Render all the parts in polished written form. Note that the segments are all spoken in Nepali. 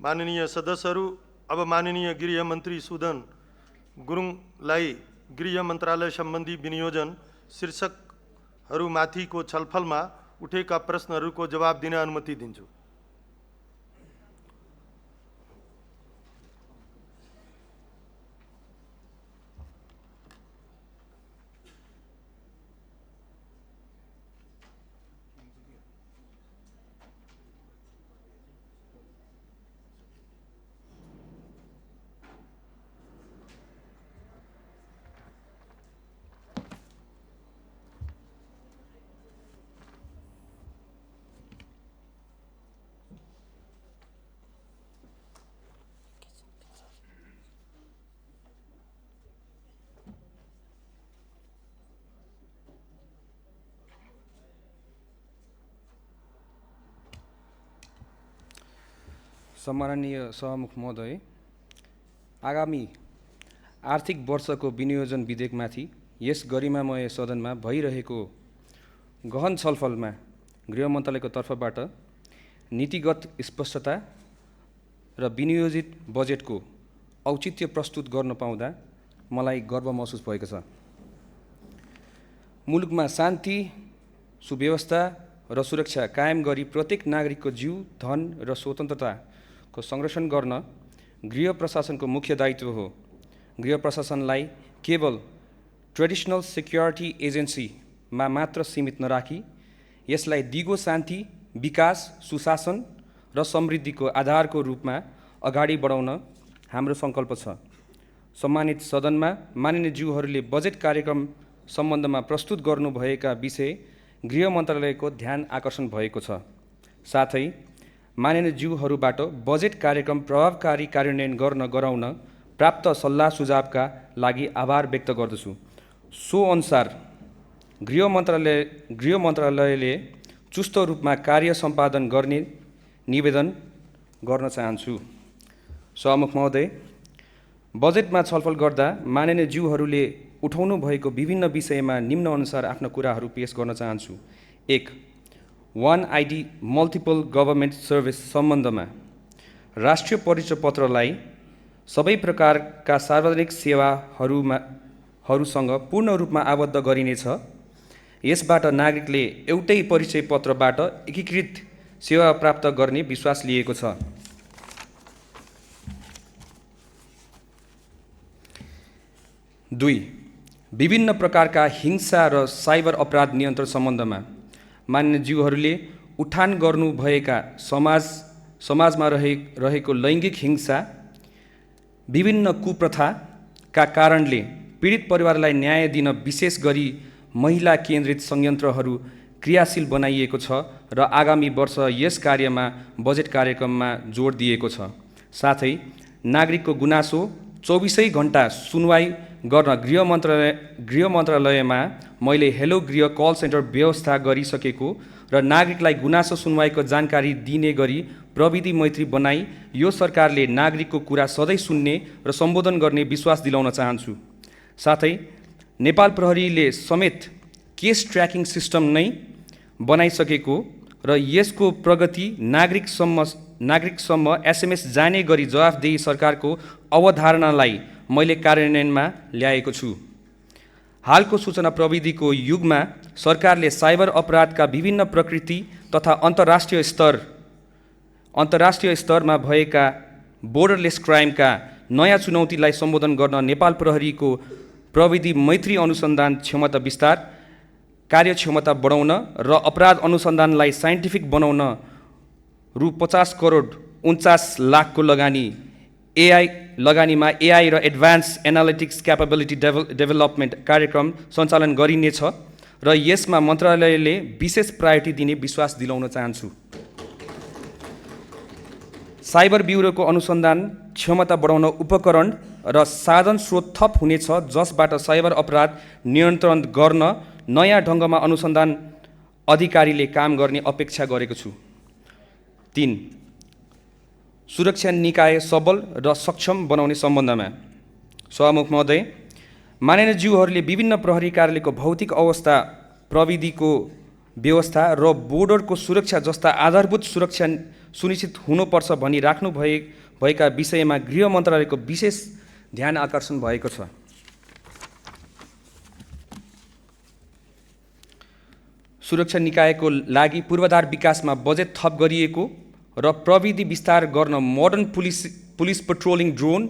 माननीय सदस्यहरू, अब माननीय गृह मन्त्री सुदन गुरुङलाई गृह मन्त्रालय सम्बन्धी विनियोजन शीर्षकहरूमाथिको छलफलमा उठेका प्रश्नहरूको जवाब दिन अनुमति दिन्छु। सम्माननीय सभामुख महोदय, आगामी आर्थिक वर्षको विनियोजन विधेयकमाथि यस गरिमामय सदनमा भइरहेको गहन छलफलमा गृह मन्त्रालयको तर्फबाट नीतिगत स्पष्टता र विनियोजित बजेटको औचित्य प्रस्तुत गर्न पाउँदा मलाई गर्व महसुस भएको छ। मुलुकमा शान्ति, सुव्यवस्था र सुरक्षा कायम गरी प्रत्येक नागरिकको जीव, धन र स्वतन्त्रताको संरक्षण गर्न गृह प्रशासनको मुख्य दायित्व हो। गृह प्रशासनलाई केवल ट्रेडिसनल सिक्योरिटी एजेन्सीमा मात्र सीमित नराखी यसलाई दिगो शान्ति, विकास, सुशासन र समृद्धिको आधारको रूपमा अगाडि बढाउन हाम्रो सङ्कल्प छ। सम्मानित सदनमा माननीय ज्यूहरूले बजेट कार्यक्रम सम्बन्धमा प्रस्तुत गर्नुभएका विषय गृह मन्त्रालयको ध्यान आकर्षण भएको छ। साथै माननीय ज्यूहरूबाट बजेट कार्यक्रम प्रभावकारी कार्यान्वयन गर्न गराउन प्राप्त सल्लाह सुझावका लागि आभार व्यक्त गर्दछु। सो अनुसार गृह मन्त्रालयले चुस्त रूपमा कार्य सम्पादन गर्ने निवेदन गर्न चाहन्छु। सभामुख महोदय, बजेटमा छलफल गर्दा माननीय ज्यूहरूले उठाउनु भएको विभिन्न विषयमा निम्न अनुसार आफ्ना कुराहरू पेश गर्न चाहन्छु। 1. वन आइडी मल्टिपल गभर्मेन्ट सर्भिस सम्बन्धमा राष्ट्रिय परिचय पत्रलाई सबै प्रकारका सार्वजनिक सेवाहरूसँग पूर्ण रूपमा आबद्ध गरिनेछ। यसबाट नागरिकले एउटै परिचय पत्रबाट एकीकृत सेवा प्राप्त गर्ने विश्वास लिएको छ। 2. विभिन्न प्रकारका हिंसा र साइबर अपराध नियन्त्रण सम्बन्धमा माननीय ज्यूहरूले उठान गर्नुभएका समाजमा रहेको लैङ्गिक हिंसा, विभिन्न कुप्रथाका कारणले पीडित परिवारलाई न्याय दिन विशेष गरी महिला केन्द्रित संयन्त्रहरू क्रियाशील बनाइएको छ र आगामी वर्ष यस कार्यमा बजेट कार्यक्रममा जोड दिएको छ। साथै नागरिकको गुनासो 24 घण्टा सुनवाई गर्न गृह मन्त्रालयमा मैले हेलो गृह कल सेन्टर व्यवस्था गरिसकेको र नागरिकलाई गुनासो सुनवाईको जानकारी दिने गरी प्रविधि मैत्री बनाई यो सरकारले नागरिकको कुरा सधैँ सुन्ने र सम्बोधन गर्ने विश्वास दिलाउन चाहन्छु। साथै नेपाल प्रहरीले समेत केस ट्र्याकिङ सिस्टम नै बनाइसकेको र यसको प्रगति नागरिकसम्म SMS जाने गरी जवाफदेही सरकारको अवधारणालाई मैले कार्यान्वयनमा ल्याएको छु। हालको सूचना प्रविधिको युगमा सरकारले साइबर अपराधका विभिन्न प्रकृति तथा अन्तर्राष्ट्रिय स्तरमा भएका बोर्डरलेस क्राइमका नयाँ चुनौतीलाई सम्बोधन गर्न नेपाल प्रहरीको प्रविधि मैत्री अनुसन्धान क्षमता विस्तार, कार्यक्षमता बढाउन र अपराध अनुसन्धानलाई साइन्टिफिक बनाउन रु 50 करोड 49 लाखको लगानीमा AI र एडभान्स एनालिटिक्स क्यापेबिलिटी डेभलपमेन्ट कार्यक्रम सञ्चालन गरिनेछ र यसमा मन्त्रालयले विशेष प्रायोरिटी दिने विश्वास दिलाउन चाहन्छु। साइबर ब्युरोको अनुसन्धान क्षमता बढाउन उपकरण र साधन स्रोत थप हुनेछ जसबाट साइबर अपराध नियन्त्रण गर्न नयाँ ढङ्गमा अनुसन्धान अधिकारीले काम गर्ने अपेक्षा गरेको छु। 3. सुरक्षा निकाय सबल र सक्षम बनाउने सम्बन्धमा सभामुख महोदय, माननीय ज्यूहरूले विभिन्न प्रहरी कार्यालयको भौतिक अवस्था प्रविधिको व्यवस्था र बोर्डरको सुरक्षा जस्ता आधारभूत सुरक्षा सुनिश्चित हुनुपर्छ भनी भएका विषयमा गृह मन्त्रालयको विशेष ध्यान आकर्षण भएको छ। सुरक्षा निकायको लागि पूर्वाधार विकासमा बजेट थप गरिएको र प्रविधि विस्तार गर्न modern police patrolling drone,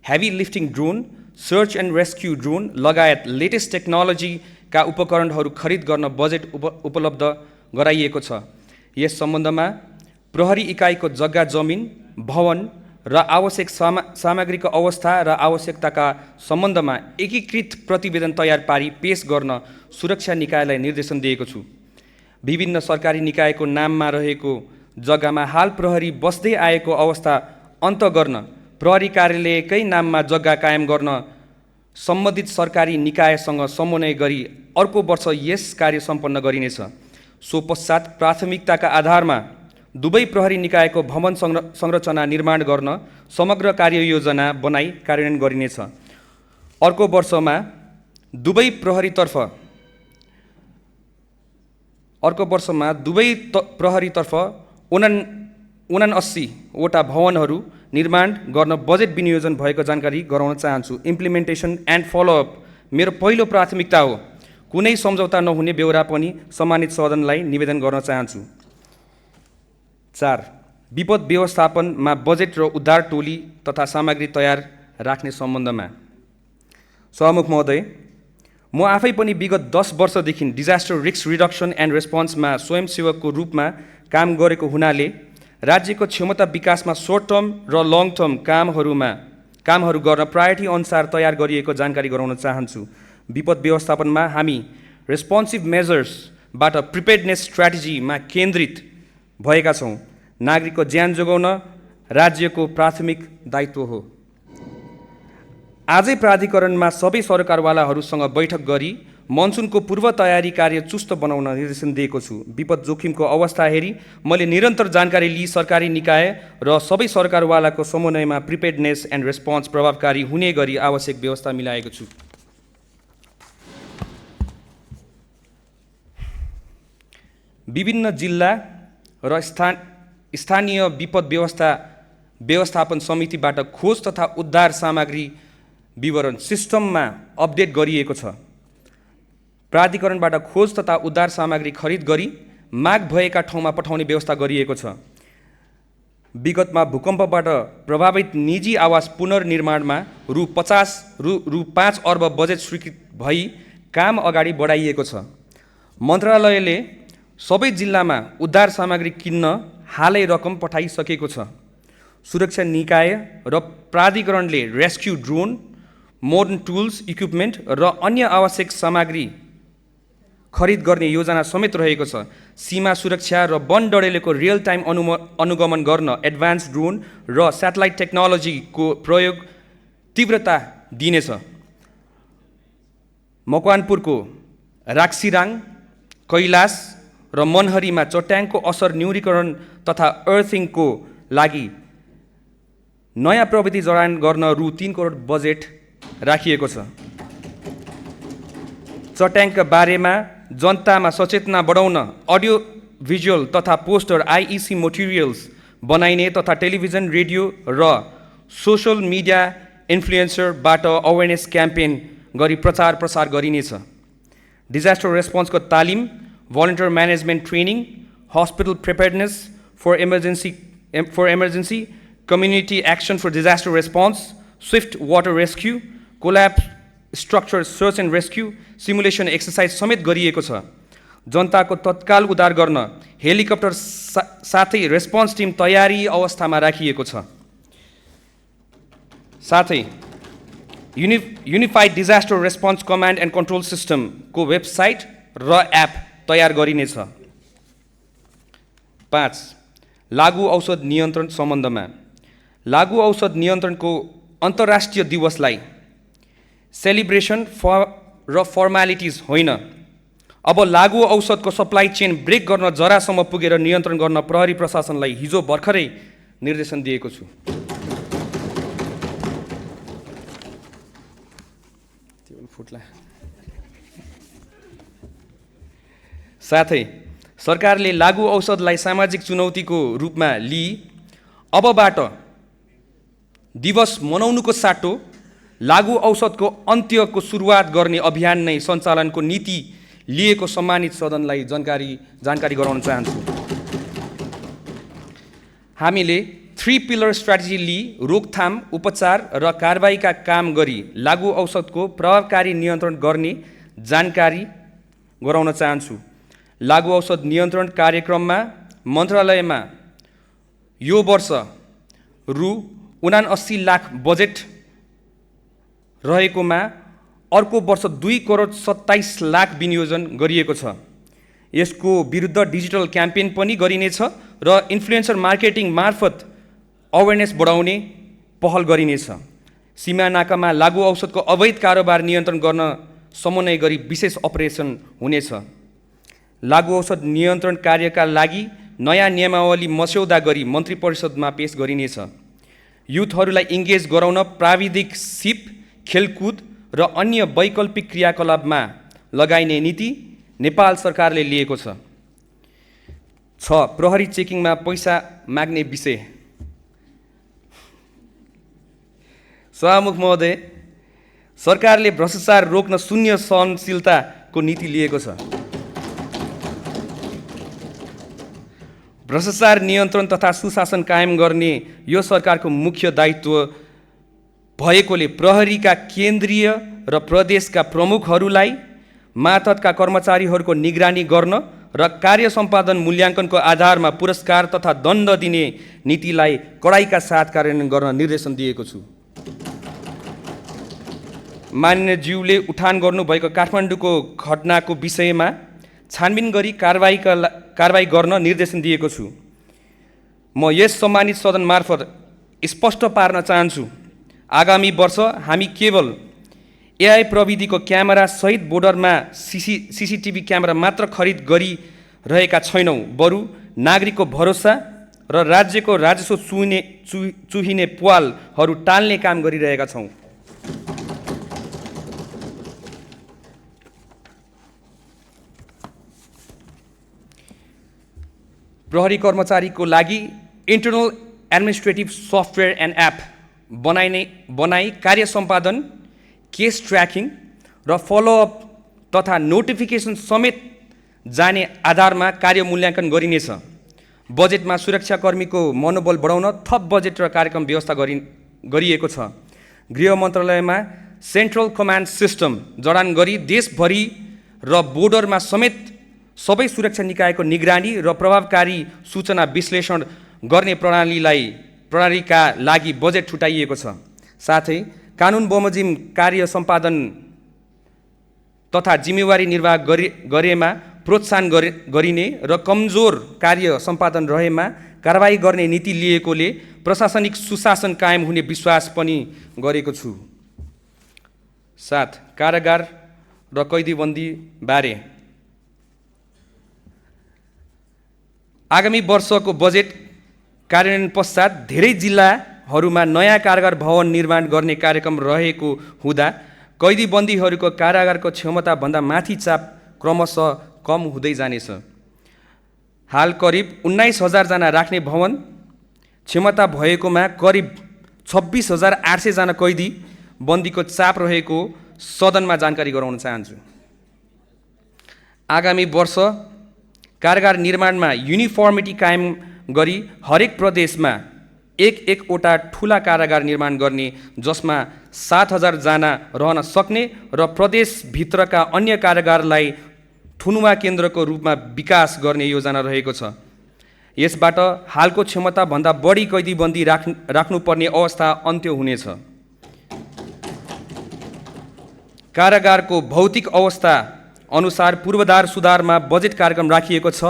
heavy lifting drone, search and rescue drone लगायत लेटेस्ट टेक्नोलोजीका उपकरणहरू खरिद गर्न बजेट उपलब्ध गराइएको छ। यस सम्बन्धमा प्रहरी इकाइको जग्गा जमिन, भवन र आवश्यक सामग्रीको अवस्था र आवश्यकताका सम्बन्धमा एकीकृत प्रतिवेदन तयार पारी पेश गर्न सुरक्षा निकायलाई निर्देशन दिएको छु। विभिन्न सरकारी निकायको नाममा रहेको जग्गामा हाल प्रहरी बस्दै आएको अवस्था अन्त गर्न प्रहरी कार्यालयकै नाममा जग्गा कायम गर्न सम्बन्धित सरकारी निकायसँग समन्वय गरी अर्को वर्ष यस कार्य सम्पन्न गरिनेछ। सो पश्चात प्राथमिकताका आधारमा दुवै प्रहरी निकायको भवन संरचना निर्माण गर्न समग्र कार्ययोजना बनाई कार्यान्वयन गरिनेछ। अर्को वर्षमा दुवै प्रहरीतर्फ 79 वटा भवनहरू निर्माण गर्न बजेट विनियोजन भएको जानकारी गराउन चाहन्छु। इम्प्लिमेन्टेसन एन्ड फलोअप मेरो पहिलो प्राथमिकता हो। कुनै सम्झौता नहुने बेहोरा पनि सम्मानित सदनलाई निवेदन गर्न चाहन्छु। 4. विपद व्यवस्थापनमा बजेट र उद्धार टोली तथा सामग्री तयार राख्ने सम्बन्धमा सभामुख महोदय, म आफै पनि विगत 10 वर्षदेखि डिजास्टर रिस्क रिडक्सन एन्ड रेस्पोन्समा स्वयंसेवकको रूपमा काम गरेको हुनाले राज्यको क्षमता विकासमा सर्ट टर्म र लङ टर्म कामहरू गर्न प्रायोरिटी अनुसार तयार गरिएको जानकारी गराउन चाहन्छु। विपद व्यवस्थापनमा हामी रेस्पोन्सिभ मेजर्सबाट प्रिपेयर्डनेस स्ट्र्याटेजीमा केन्द्रित भएका छौँ। नागरिकको ज्यान जोगाउन राज्यको प्राथमिक दायित्व हो। आजै प्राधिकरणमा सबै सरकारवालाहरूसँग बैठक गरी मनसुनको पूर्व तयारी कार्य चुस्त बनाउन निर्देशन दिएको छु। विपद जोखिमको अवस्था हेरी मैले निरन्तर जानकारी लिई सरकारी निकाय र सबै सरकारवालाको समन्वयमा प्रिपेयर्डनेस एन्ड रेस्पोन्स प्रभावकारी हुने गरी आवश्यक व्यवस्था मिलाएको छु। विभिन्न जिल्ला र स्थानीय विपद व्यवस्थापन समितिबाट खोज तथा उद्धार सामग्री विवरण सिस्टममा अपडेट गरिएको छ। प्राधिकरणबाट खोज तथा उद्धार सामग्री खरिद गरी माग भएका ठाउँमा पठाउने व्यवस्था गरिएको छ। विगतमा भूकम्पबाट प्रभावित निजी आवास पुनर्निर्माणमा रु 5 अर्ब बजेट स्वीकृत भई काम अगाडि बढाइएको छ। मन्त्रालयले सबै जिल्लामा उद्धार सामग्री किन्न हालै रकम पठाइसकेको छ। सुरक्षा निकाय र प्राधिकरणले rescue drone, modern tools, equipment र अन्य आवश्यक सामग्री खरिद गर्ने योजना समेत रहेको छ। सीमा सुरक्षा र वन डडेलोको रियल टाइम अनुगमन गर्न एडभान्स ड्रोन र स्याटेलाइट टेक्नोलोजीको प्रयोग तीव्रता दिनेछ। मकवानपुरको राक्सिराङ, कैलाश र मनहरीमा चट्याङको असर न्यूनीकरण तथा अर्थिङको लागि नयाँ प्रविधि जडान गर्न रु 3 करोड बजेट राखिएको छ। चट्याङका बारेमा जनतामा सचेतना बढाउन अडियो भिजुअल तथा पोस्टर आइइसी मटेरियल्स बनाइने तथा टेलिभिजन, रेडियो र सोसल मिडिया इन्फ्लुएन्सरबाट अवेरनेस क्याम्पेन गरी प्रचार प्रसार गरिनेछ। डिजास्टर रेस्पोन्सको तालिम, volunteer management training, hospital preparedness for emergency, community action for disaster response, swift water rescue, collapse structure search and rescue, simulation exercise समेत गरिएको छ। जनताको तत्काल उद्धार गर्न हेलिकप्टर साथै रेस्पोन्स टिम तयारी अवस्थामा राखिएको छ। साथै unified disaster response command and control सिस्टमको वेबसाइट र एप तयार गरिनेछ। 5. लागु औषध नियन्त्रण सम्बन्धमा लागु औषध नियन्त्रणको अन्तर्राष्ट्रिय दिवसलाई सेलिब्रेसन र फर्मालिटिज होइन, अब लागु औषधको सप्लाई चेन ब्रेक गर्न जरासम्म पुगेर नियन्त्रण गर्न प्रहरी प्रशासनलाई हिजो भर्खरै निर्देशन दिएको छु। साथै सरकारले लागु औषधलाई सामाजिक चुनौतीको रूपमा लिई अबबाट दिवस मनाउनुको साटो लागु औषधको अन्त्यको सुरुवात गर्ने अभियान नै सञ्चालनको नीति लिएको सम्मानित सदनलाई जानकारी गराउन चाहन्छु। हामीले 3 पिलर स्ट्र्याटेजी लिई रोकथाम, उपचार र कारबाहीका काम गरी लागु औषधको प्रभावकारी नियन्त्रण गर्ने जानकारी गराउन चाहन्छु। लागु औषध नियन्त्रण कार्यक्रममा मन्त्रालयमा यो वर्ष रु 79 लाख बजेट रहेकोमा अर्को वर्ष 2 करोड 27 लाख विनियोजन गरिएको छ। यसको विरुद्ध डिजिटल क्याम्पेन पनि गरिनेछ र इन्फ्लुएन्सर मार्केटिङ मार्फत अवेरनेस बढाउने पहल गरिनेछ। सीमा नाकामा लागु औषधको अवैध कारोबार नियन्त्रण गर्न समन्वय गरी विशेष अपरेसन हुनेछ। लागु औषध नियन्त्रण कार्यका लागि नयाँ नियमावली मस्यौदा गरी मन्त्री परिषदमा पेश गरिनेछ। युथहरूलाई इङ्गेज गराउन प्राविधिक सिप, खेलकुद र अन्य वैकल्पिक क्रियाकलापमा लगाइने नीति नेपाल सरकारले लिएको छ। 6. प्रहरी चेकिङमा पैसा माग्ने विषय। सभामुख महोदय, सरकारले भ्रष्टाचार रोक्न शून्य सहनशीलताको नीति लिएको छ। भ्रष्टाचार नियन्त्रण तथा सुशासन कायम गर्ने यो सरकारको मुख्य दायित्व भएकोले प्रहरीका केन्द्रीय र प्रदेशका प्रमुखहरूलाई मातहतका कर्मचारीहरूको निगरानी गर्न र कार्य सम्पादन मूल्याङ्कनको आधारमा पुरस्कार तथा दण्ड दिने नीतिलाई कडाइका साथ कार्यान्वयन गर्न निर्देशन दिएको छु। माननीय ज्यूले उठान गर्नुभएको काठमाडौँको घटनाको विषयमा छानबिन गरी कारबाही गर्न निर्देशन दिएको छु। म यस सम्मानित सदन मार्फत स्पष्ट पार्न चाहन्छु, आगामी वर्ष हामी केवल एआई प्रविधिको क्यामेरा सहित बोर्डरमा सीसीटीभी क्यामेरा मात्र खरिद गरिरहेका छैनौँ, बरु नागरिकको भरोसा र राज्यको राजस्व चुहिने पुवालहरू टाल्ने काम गरिरहेका छौँ। प्रहरी कर्मचारीको लागि internal administrative software and app बनाई कार्य सम्पादन, केस ट्र्याकिङ र फलोअप तथा नोटिफिकेसन समेत जाने आधारमा कार्य मूल्याङ्कन गरिनेछ। बजेटमा सुरक्षाकर्मीको मनोबल बढाउन थप बजेट र कार्यक्रम व्यवस्था गरिएको छ। गृह मन्त्रालयमा सेन्ट्रल कमान्ड सिस्टम जडान गरी देशभरि र बोर्डरमा समेत सबै सुरक्षा निकायको निगरानी र प्रभावकारी सूचना विश्लेषण गर्ने प्रणालीका लागि बजेट छुटाइएको छ। साथै कानुन बमोजिम कार्य सम्पादन तथा जिम्मेवारी निर्वाह गरेमा प्रोत्साहन गरिने र कमजोर कार्य सम्पादन रहेमा कारबाही गर्ने नीति लिएकोले प्रशासनिक सुशासन कायम हुने विश्वास पनि गरेको छु। 7. कारागार र कैदीबन्दी बारे। आगामी वर्षको बजेट कार्यान्वयन पश्चात धेरै जिल्लाहरूमा नयाँ कारागार भवन निर्माण गर्ने कार्यक्रम रहेको हुँदा कैदीबन्दीहरूको कारागारको क्षमताभन्दा माथि चाप क्रमशः कम हुँदै जानेछ। हाल करिब 19,000 जना राख्ने भवन क्षमता भएकोमा करिब 26,800 जना कैदी बन्दीको चाप रहेको सदनमा जानकारी गराउन चाहन्छु। आगामी वर्ष कारागार निर्माणमा युनिफर्मिटी कायम गरी हरेक प्रदेशमा एकवटा ठुला कारागार निर्माण गर्ने, जसमा 7,000 जना रहन सक्ने र प्रदेशभित्रका अन्य कारागारलाई थुनुवा केन्द्रको रूपमा विकास गर्ने योजना रहेको छ। यसबाट हालको क्षमताभन्दा बढी कैदीबन्दी राख्नुपर्ने अवस्था अन्त्य हुनेछ। कारागारको भौतिक अवस्था अनुसार पूर्वाधार सुधारमा बजेट कार्यक्रम राखिएको छ।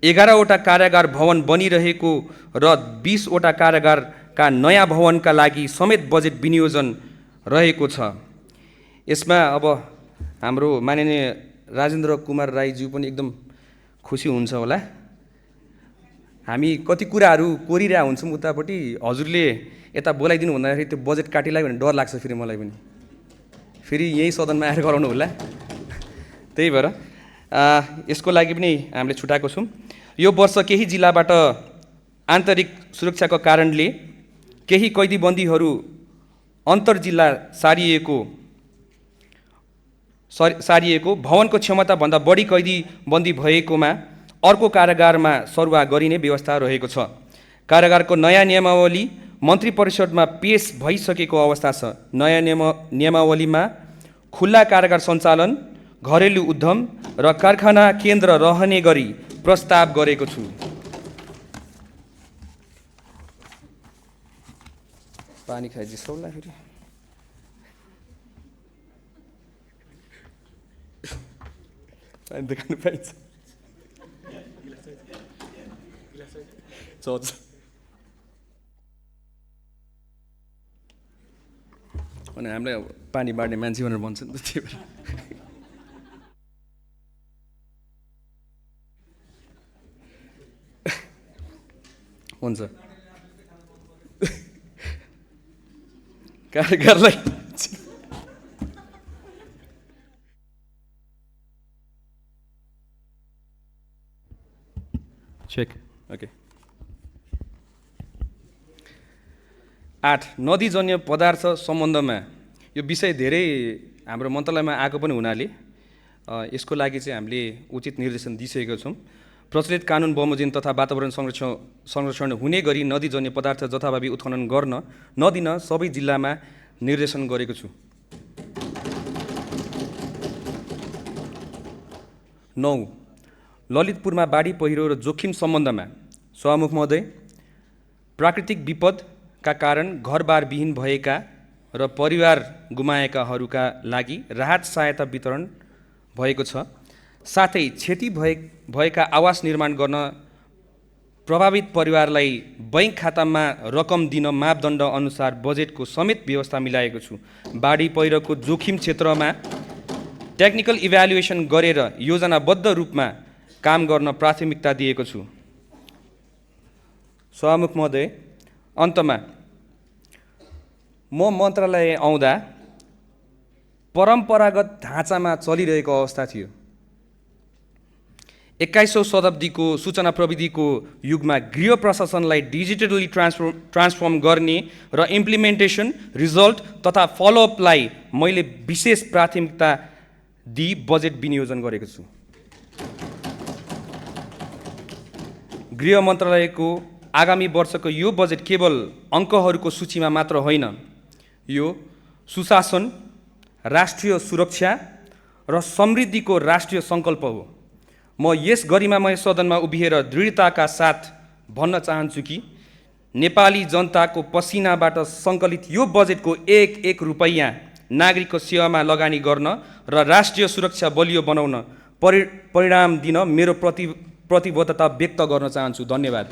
11वटा कारागार भवन बनिरहेको र 20वटा कारागारका नयाँ भवनका लागि समेत बजेट विनियोजन रहेको छ। यसमा अब हाम्रो माननीय राजेन्द्र कुमार राईज्यू पनि एकदम खुसी हुन्छ होला। हामी कति कुराहरू कोरिरहेको हुन्छौँ उतापट्टि, हजुरले यता बोलाइदिनु भन्दाखेरि त्यो बजेट काटिलाई भने डर लाग्छ फेरि मलाई पनि, फेरि यही सदनमा आएर गराउनु होला। त्यही भएर यसको लागि पनि हामीले छुटाएको छौँ। यो वर्ष केही जिल्लाबाट आन्तरिक सुरक्षाको कारणले केही कैदीबन्दीहरू अन्तर्जिल्ला सारिएको भवनको क्षमताभन्दा बढी कैदीबन्दी भएकोमा अर्को कारागारमा सरुवा गरिने व्यवस्था रहेको छ। कारागारको नयाँ नियमावली मन्त्री परिषदमा पेश भइसकेको अवस्था छ। नयाँ नियमावलीमा खुल्ला कारागार सञ्चालन, घरेलु उद्यम र कारखाना केन्द्र रहने गरी प्रस्ताव गरेको छु। पानी खाइ जिसाउला फेरि। पानी देखाउनु पाइन्छ। अनि हामीलाई पानी बाँड्ने मान्छे भनेर भन्छ नि त, त्यही भएर। हुन्छ, कारागारलाई चेक। ओके। 8 नदीजन्य पदार्थ सम्बन्धमा यो विषय धेरै हाम्रो मन्त्रालयमा आएको पनि हुनाले यसको लागि चाहिँ हामीले उचित निर्देशन दिइसकेका छौँ। प्रचलित कानुन बमोजिम तथा वातावरण संरक्षण हुने गरी नदीजन्य पदार्थ जथाभावी उत्खनन गर्न नदिन सबै जिल्लामा निर्देशन गरेको छु। 9 ललितपुरमा बाढी पहिरो र जोखिम सम्बन्धमा सभामुख महोदय, प्राकृतिक विपदका कारण घरबार विहीन भएका र परिवार गुमाएकाहरूका लागि राहत सहायता वितरण भएको छ। साथै क्षति भएका आवास निर्माण गर्न प्रभावित परिवारलाई बैंक खातामा रकम दिन मापदण्ड अनुसार बजेटको समेत व्यवस्था मिलाएको छु। बाढी पहिरोको जोखिम क्षेत्रमा टेक्निकल इभ्यालुएसन गरेर योजनाबद्ध रूपमा काम गर्न प्राथमिकता दिएको छु। सभामुख महोदय, अन्तमा म मन्त्रालय आउँदा परम्परागत ढाँचामा चलिरहेको अवस्था थियो। 21औं शताब्दीको सूचना प्रविधिको युगमा गृह प्रशासनलाई डिजिटली ट्रान्सफर्म गर्ने र इम्प्लिमेन्टेसन, रिजल्ट तथा फलोअपलाई मैले विशेष प्राथमिकता दिई बजेट विनियोजन गरेको छु। गृह मन्त्रालयको आगामी वर्षको यो बजेट केवल अङ्कहरूको सूचीमा मात्र होइन, यो सुशासन, राष्ट्रिय सुरक्षा र समृद्धिको राष्ट्रिय सङ्कल्प हो। म यस गरिमामय सदनमा उभिएर दृढताका साथ भन्न चाहन्छु कि नेपाली जनताको पसिनाबाट सङ्कलित यो बजेटको एक रुपैयाँ नागरिकको सेवामा लगानी गर्न र राष्ट्रिय सुरक्षा बलियो बनाउन परिणाम दिन मेरो प्रतिबद्धता व्यक्त गर्न चाहन्छु। धन्यवाद।